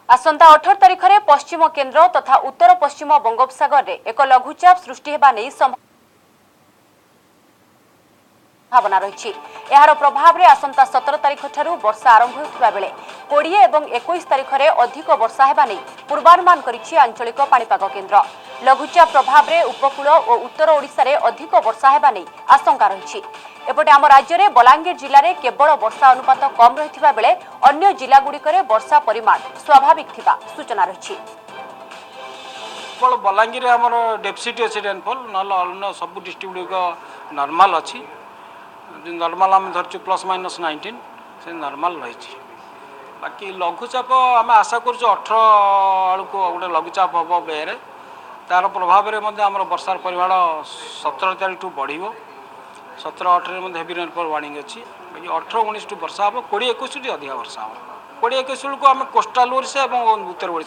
ଆସନ୍ତା 18 ତାରିଖରେ ପଶ୍ଚିମ କେନ୍ଦ୍ର ତଥା ଉତ୍ତର ପଶ୍ଚିମ ବଙ୍ଗୋପସାଗରରେ ଏକ ଲଘୁଚାପ ସୃଷ୍ଟି ହେବା ନେଇ ସମ୍ଭାବନା ରହିଛି। ଏହାର ପ୍ରଭାବରେ ଆସନ୍ତା 17 ତାରିଖଠାରୁ ବର୍ଷା ଆରମ୍ଭ ହେଉଥିବା ବେଳେ 20 ଏବଂ 21 ତାରିଖରେ ଅଧିକ ବର୍ଷା ହେବା ନେଇ ପୂର୍ବାନୁମାନ କରିଛି ଆଞ୍ଚଳିକ ପାଣିପାଗ କେନ୍ଦ୍ର। ଲଘୁଚାପ ପ୍ରଭାବରେ ଉପକୂଳ ଓ ଉତ୍ତର ଓଡ଼ିଶାରେ ଅଧିକ ବର୍ଷା ହେବା ନେଇ ଆଶଙ୍କା ରହିଛି। ଏପଟେ ଆମ ରାଜ୍ୟରେ ବଲାଙ୍ଗୀର ଜିଲ୍ଲାରେ କେବଳ ବର୍ଷା ଅନୁପାତ କମ୍ ରହିଥିବା ବେଳେ ଅନ୍ୟ ଜିଲ୍ଲାଗୁଡ଼ିକରେ ବର୍ଷା ପରିମାଣ ସ୍ୱାଭାବିକ ଥିବା ସୂଚନା ରହିଛି। କେବଳ ବଲାଙ୍ଗୀରରେ ଆମର ଡେଫିସିଟ୍ ଅଛି ରେନଫଲ୍, ନହେଲେ ଅନ୍ୟ ସବୁ ଡିଷ୍ଟ୍ରିକ୍ଟ ଗୁଡ଼ିକ ନର୍ମାଲ୍ ଅଛି। ନର୍ମାଲ୍ ଆମେ ଧରିଛୁ ±19, ସେ ନର୍ମାଲ୍ ରହିଛି। ବାକି ଲଘୁଚାପ ଆମେ ଆଶା କରୁଛୁ 18 ବେଳକୁ ଗୋଟେ ଲଘୁଚାପ ହେବ ବେରେ। ତା'ର ପ୍ରଭାବରେ ମଧ୍ୟ ଆମର ବର୍ଷାର ପରିମାଣ 17 ତାରିଖଠୁ ବଢ଼ିବ। 17 18ରେ ମଧ୍ୟ ହେଭି ରେନଫଲ୍ ୱାର୍ଣ୍ଣିଂ ଅଛି। ବାକି 18 19ଠୁ ବର୍ଷା ହେବ, 20 21 ଟିକେ ଅଧିକା ବର୍ଷା ହେବ। 20 21 ବେଳକୁ ଆମେ କୋଷ୍ଟାଲ ଓଡ଼ିଶା ଏବଂ ଉତ୍ତର ଓଡ଼ିଶା